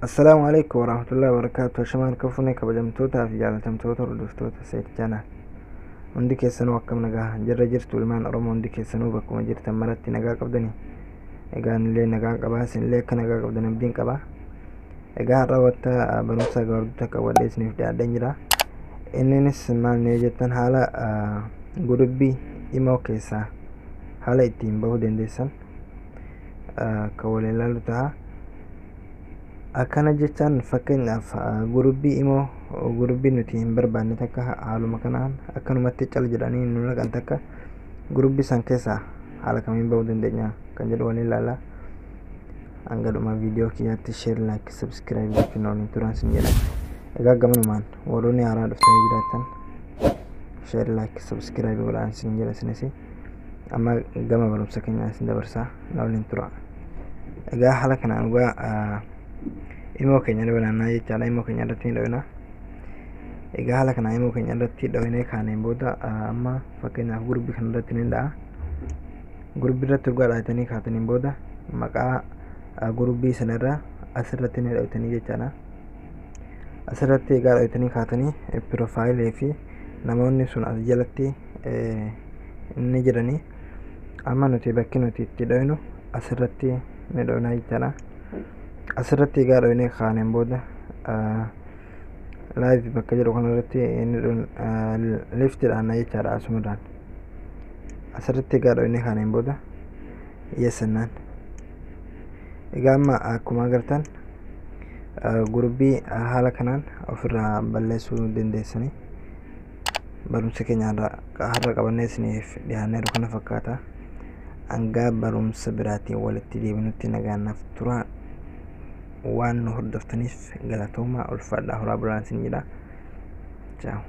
Assalaamu alaikum warahmatullahi wabarakatuh. Shamaan kafuunee kabajamtootaa fi jaalatamtoota hordoftoota Seet Channel. Hundi keessanuu akkam nagaa jirra jirtu? Ilmaan Oromoo hundi keessanuu bakkuma jirtan maratti nagaa qabdanii? Egaa illee nagaa qabaa, isinillee akka nagaa qabdan abdiin qabaa. Egaa har'a wanta barumsa gabaabduu qabadhee isiniif dhiyaadheen jira. Inninis maal ni jettan, haala gurubbii imo keessaa haala ittiin bahuu dandeessan kan waliin ilaallu ta'a. Akkana jechaan, fakkeenyaaf gurubbii imo gurubbii nuti hin barbaanne takka haaluma kanaan akkanumatti cal jedhanii nu naqan takka, gurubbii san keessaa haala kamiin bahuu dandeenya kan jedhu waliin ilaalla. Hanga dhuma viidiyoo kiyyaatti share, like, subscribe gochuun waliin turan sin jedha. Egaa gamanumaan warroonni haaraa dhuftanii jiraattan share, like, subscribe godhaan sin jedha. Isinis amma gama barumsa keenyaa isin dabarsaa, na waliin tura. Egaa haala kanaan dhugaa imo keenya ni banannaa jechaadha. Imo keenya irratti ni dho'ina. Egaa haala kanaan imo keenya irratti dho'inee kaaneen booda, amma fakkeenyaaf gurubbii kana irratti ni dha'a. Gurubbii irratti dhugaa dhaayitanii kaataniin booda maqaa gurubbii sanarra asirratti ni dho'itanii jechaadha. Asirratti egaa dho'itanii kaatanii piroofaayilii fi namoonni sun as jalatti ni jiranii. Amma nuti bakki nuti itti dho'inu asirratti ni dho'inaa jechaadha. Asirratti egaa dho'inee kaaneen booda leave bakka jedhu kanarratti inni left dhaanna jechaadha asumarraan. Asirratti egaa dho'inee kaaneen booda yes jennaan. Egaa amma akkuma agartan gurubbii haala kanaan ofirraa balleessuu dandeessanii. Barumsa keenya har'a qabannee isiniif dhiyaanneeru kana fakkaata. Hanga barumsa biraatiin walitti deebinutti nagaan naaf turaa. Waan nu hordoftaniif galatoomaa, ulfaadhaa, horaa bulaan isin jedha. Ciao.